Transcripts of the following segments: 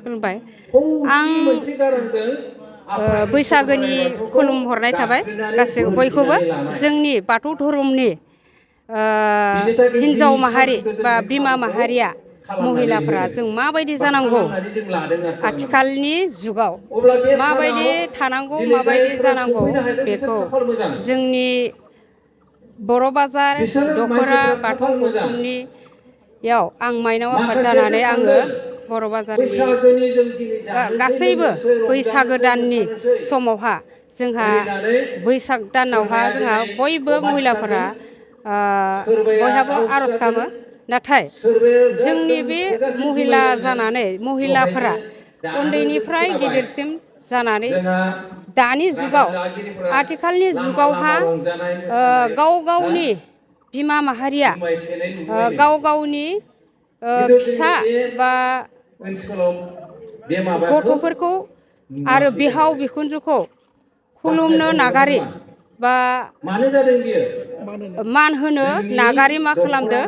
खुलुमबाय आं बैसागोनि खुलुमहरनाय थाबाय गासैबो बयखौबो जोंनि बाथौ धोरोमनि हिन्जाव माहारि बा बिमा माहारिया महिलाफोरा जों माबायदि जानांगौ आथिखालनि जुगाव माबायदि थानांगौ माबायदि जानांगौ बेखौ जोंनि बर' बाजार दख'रा बाथौ गौथुमनियाव आं माइनाव आफाद जानानै आङो बर' बाजारनि गासैबो बैसागो दाननि समावहा जोंहा बैसाग दानावहा जोंहा बयबो महिलाफोरा बयहाबो आर'ज खालामो नाथाय जोंनि बे महिला जानानै महिलाफोरा उन्दैनिफ्राय गिदिरसिम जानानै दानि जुगाव आथिखालनि जुगावहा गाव गावनि बिमा माहारिया गाव गावनि फिसा बा गथ'फोरखौ आरो बिहाव बिखुनजोखौ खुलुमनो नागारि बा मान होनो नागारि मा खालामदो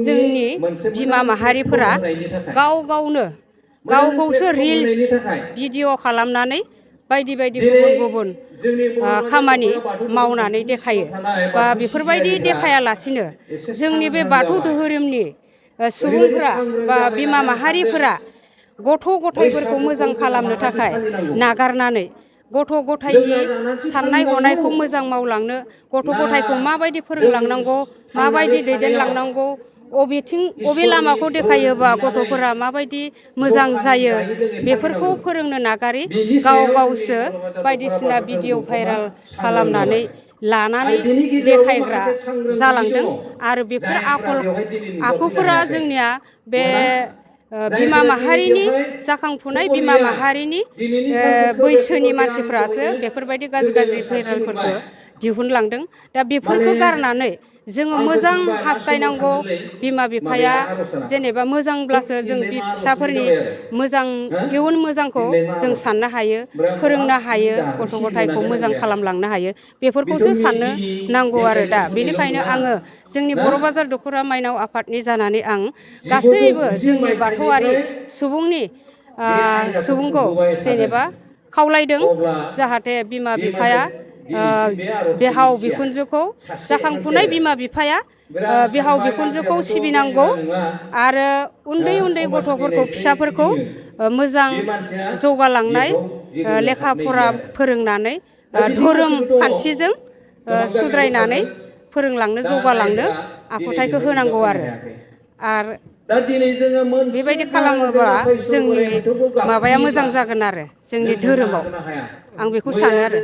जोंनि बिमा माहारिफोरा गाव गावनो गावखौसो रिल्स भिडिअ खालामनानै बायदि बायदि गुबुन गुबुन खामानि मावनानै देखायो बा बेफोरबायदि देखायालासिनो जोंनि बे बाथौ धोरोमनि सुबुंफोरा बा बिमा माहारिफोरा गथ' गथायफोरखौ मोजां खालामनो थाखाय नागारनानै गथ' गथायनि साननाय हनायखौ मोजां मावलांनो गथ' गथायखौ माबायदि फोरोंलांनांगौ माबायदि दैदेनलांनांगौ अबे लामाखौ देखायोबा गथ'फोरा माबायदि मोजां जायो बेफोरखौ फोरोंनो नागारि गाव गावसो बायदिसिना भिडिअ भाइराल खालामनानै लानानै देखायग्रा जालांदों आरो बेफोर आखुफोरा जोंनिया बे बिमा माहारिनि जाखांफुनाय बिमा माहारिनि बैसोनि मानसिफ्रासो बेफोरबायदि गाज्रि गाज्रि भाइरालफोरखौ दिहुनलांदों दा बेफोरखौ गारनानै जोङो मोजां हास्थायनांगौ बिमा बिफाया जेनेबा मोजांब्लासो जों फिसाफोरनि मोजां इयुन मोजांखौ जों साननो हायो फोरोंनो हायो गथ' गथायखौ मोजां खालामलांनो हायो बेफोरखौसो साननो नांगौ आरो दा बेनिखायनो आङो जोंनि बर' बाजार दख'रा माइनाव आफादनि जानानै आं गासैबो जोंनि बाथौआरि सुबुंखौ जेनेबा खावलायदों जाहाथे बिमा बिफाया बिहाव बिखुनजोखौ जाखांफुनाय बिमा बिफाया बिहाव बिखुनजोखौ सिबिनांगौ आरो उन्दै उन्दै गथ'फोरखौ फिसाफोरखौ मोजां जौगालांनाय लेखा फरा फोरोंनानै धोरोम खान्थिजों सुद्रायनानै फोरोंलांनो जौगालांनो आखुथायखौ होनांगौ आरो बेबायदि खालामोब्ला जोंनि माबाया मोजां जागोन आरो जोंनि धोरोमाव आं बेखौ सानो आरो